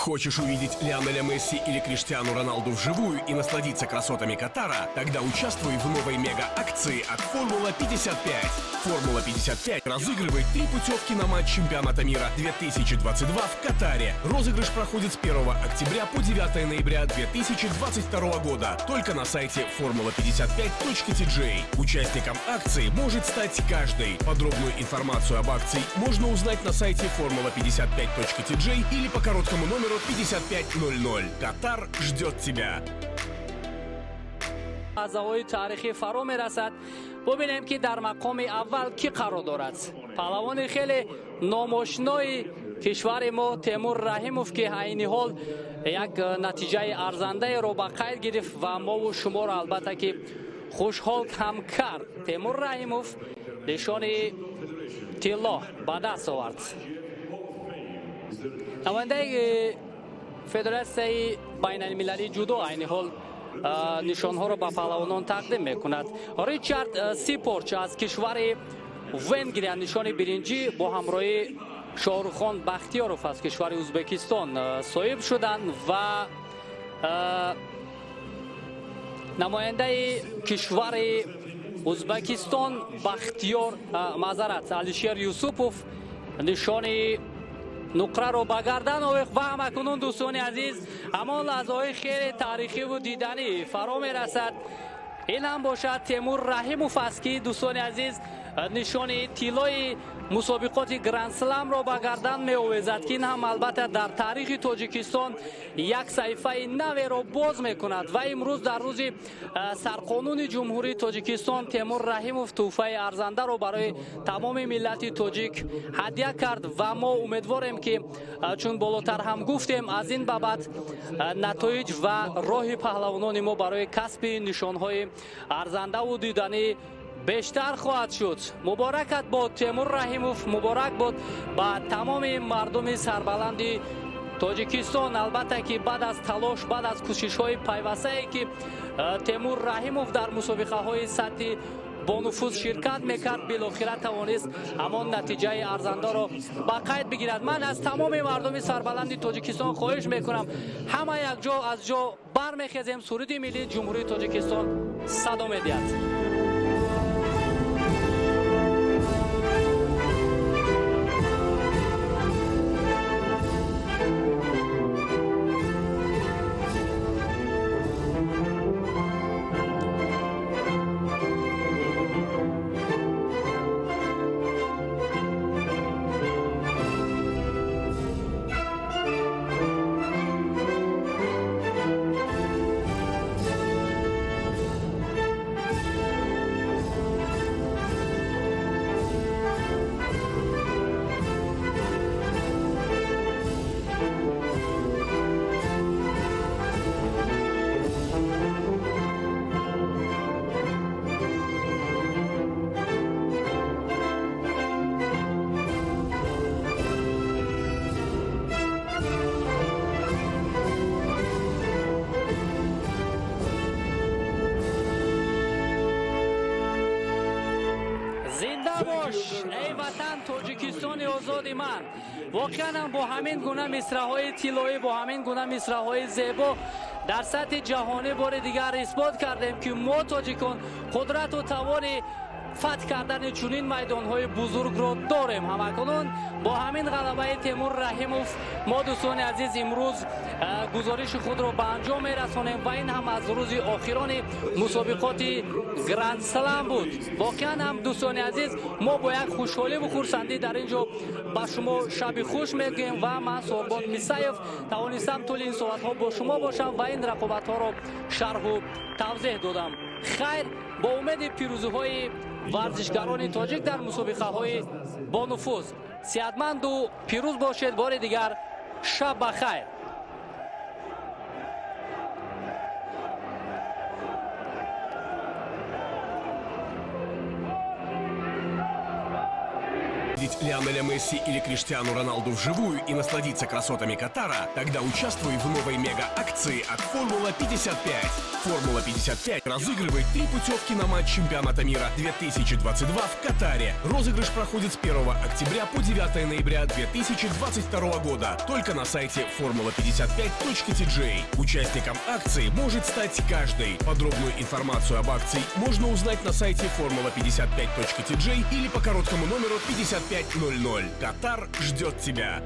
Хочешь увидеть Лионеля Месси или Криштиану Роналду вживую и насладиться красотами Катара? Тогда участвуй в новой мега-акции от Формула 55. Формула 55 разыгрывает три путевки на матч чемпионата мира 2022 в Катаре. Розыгрыш проходит с 1 октября по 9 ноября 2022 года. Только на сайте formula55.tj. Участником акции может стать каждый. Подробную информацию об акции можно узнать на сайте formula55.tj или по короткому номеру 5500. Катар ждет тебя. Лаҳзаҳои таърихӣ фаро мерасад. Бубинем, ки дар мақоми аввал кӣ қарор дорад. Паҳлавони хеле номошинои кишвари мо Темур Раҳимов, ки айни ҳол як натиҷаи арзандаеро ба қайд гирифт ва мову шуморо, албатта, ки хушҳол ҳам кард. Темур Раҳимов нишони тилло ба даст овард. Намояндаи федератсияи байналмилалии ҷудо айни ҳол нишонҳоро ба паҳлавонон тақдим мекунад. Ричард Сипорч аз кишвари Венгрия нишони биринҷӣ бо ҳамроҳии Шоҳрухон Бахтиёров аз кишвари Ӯзбекистон соҳиб шуданд ва намояндаи кишвари Ӯзбекистон Бахтиёр, маъзарат, Алишер Юсупов нишони нуқраро ба гардан овехт. Ва ҳамакунун, дӯстони азиз, ҳамон лаҳзаҳои хеле таърихиву диданӣ фаро мерасад. Ин ҳам бошад Темур Раҳимов аст, ки, дӯстони азиз, нишони тиллои мусобиқоти Грандсламро ба гардан меовезад, ки ин ҳам, албатта, дар таърихи Тоҷикистон як саҳифаи наверо боз мекунад. Ва имрӯз, дар рӯзи сарқонуни Ҷумҳурии Тоҷикистон, Темур Раҳимов тӯҳфаи арзандаро барои тамоми миллати тоҷик ҳадя кард. Ва мо умедворем, ки, чун болотар ҳам гуфтем, аз ин ба баъд натоиҷ ва роҳи паҳлавонони мо барои касби нишонҳои арзандаву диданӣ бештар хоҳад шуд. Муборакат бод, Темур Раҳимов, муборак бод ба тамоми мардуми сарбаланди Тоҷикистон. Албатта, ки баъд аз талош, баъд аз кӯшишҳои пайвастае, ки Темур Раҳимов дар мусобиқаҳои сатҳи бонуфуз ширкат мекард, билохира тавонист ҳамон натиҷаи арзандаро ба қайд бигирад. Ман аз тамоми мардуми сарбаланди Тоҷикистон хоҳиш мекунам, ҳама якҷо аз ҷо бармехезем. Суруди миллии Ҷумҳурии Тоҷикистон садо медиҳад. Зинда бош, эй Ватан, Тоҷикистони озоди ман! Воқеан ҳам бо ҳамин гуна мисраҳои тиллоӣ, бо ҳамин гуна мисраҳои зебо дар сатҳи ҷаҳонӣ бори дигар исбот кардем, ки мо, тоҷикон, қудрату тавони фатҳ кардани чунин майдонҳои бузургро дорем. Ҳамакунун бо ҳамин ғалабаи Темур Раҳимов мо, дӯстони азиз, имрӯз гузориши худро ба анҷом мерасонем. Ва ин ҳам аз рӯзи охирони мусобиқоти Грандслам буд. Воқеан ҳам, дӯстони азиз, мо бо як хушҳоливу хурсандӣ дар ин ҷо ба шумо шаби хуш мегӯем. Ва ман, Сорбон Мисаев, тавонистам тӯли ин соатҳо бо шумо бошам ва ин рақобатҳоро шарҳу тавзеҳ додам. Хайр, бо умеди пирӯзиҳои варзишгарони тоҷик дар мусобиқаҳои бонуфуз. Сеҳатманду пирӯз бошед. Бори дигар шаб ба хайр. увидеть Лионеля Месси или Криштиану Роналду вживую и насладиться красотами Катара? Тогда участвуй в новой мега-акции от Формула 55. Формула 55 разыгрывает три путевки на матч чемпионата мира 2022 в Катаре. Розыгрыш проходит с 1 октября по 9 ноября 2022 года только на сайте formula55.tj. Участником акции может стать каждый. Подробную информацию об акции можно узнать на сайте formula55.tj или по короткому номеру 5500. Катар ждет тебя.